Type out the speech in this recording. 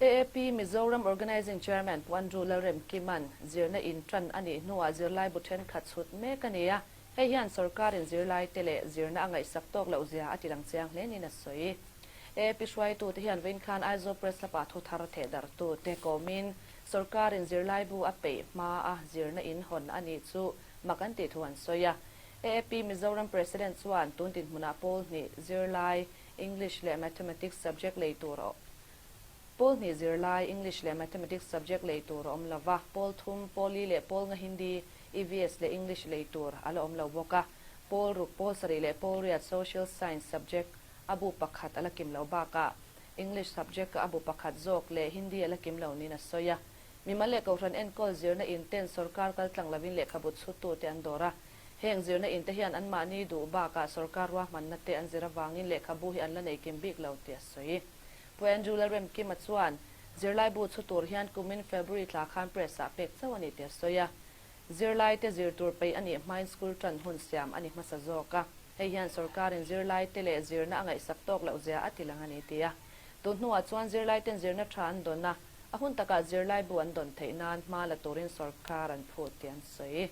AAP Mizoram Organising Chairman Pu Andrew Lalremkima'n zirna in ṭan a nih hnuah zirlaibu ṭhenkhat chhut mek a ni a, hei hian sorkarin zirlaite leh zirna a ngaihsak tawk loh zia a tilang chiang hle niin a sawi. AAP hruaitute hian vawiin khan Aizawl Press Club-ah thu thar thehdarhtute kawmin sorkarin zirlaibu a peih hma a zirna in hawn a nih chu mak an tih thu an sawi a. AAP Mizoram President chuan tun dinhmunah pawl hnih zirlai English leh Mathematics subject lei tur a Pawl hnih zirlai English leh Mathematics subject lei tur a awm lo va, pawl thum, pawl li leh pawl nga Hindi, EVS leh English lei tur a la awm lo bawk a. Pawl ruk, pawl sarih leh pawl riat Social Science subject a bu pakhat a la kim lo bakah English subject a bu pakhat zawk leh Hindi a la kim lo niin a sawi a. Mimal leh Kohhran enkawl zirna in ten sorkar kaltlang lovin lehkhabu chhuttute an dawr a. Heng zirna in te hian anmahni duh bakah sorkar ruahmanna te an zir avangin lehkhabu hi an la nei kim bik lo tih a sawi. Pu Andrew Lalremkima chuan, Zirlaibu chhu tur hian kumin February thla khan press ah pek chauh a ni tih a sawi a. Zirlaite zir tur peih a nih hmain school tan hun siam a ni hmasa zawk a. Hei hian sorkarin zirlaite leh zirna a ngaihsak tawk loh zia a ti lang a ni ti a. Tun hnuah chuan zirlaiten zirna tha an dawn a, a hun takah zirlaibu an dawn theih nan hma la turin sorkar an phut tih an sawi.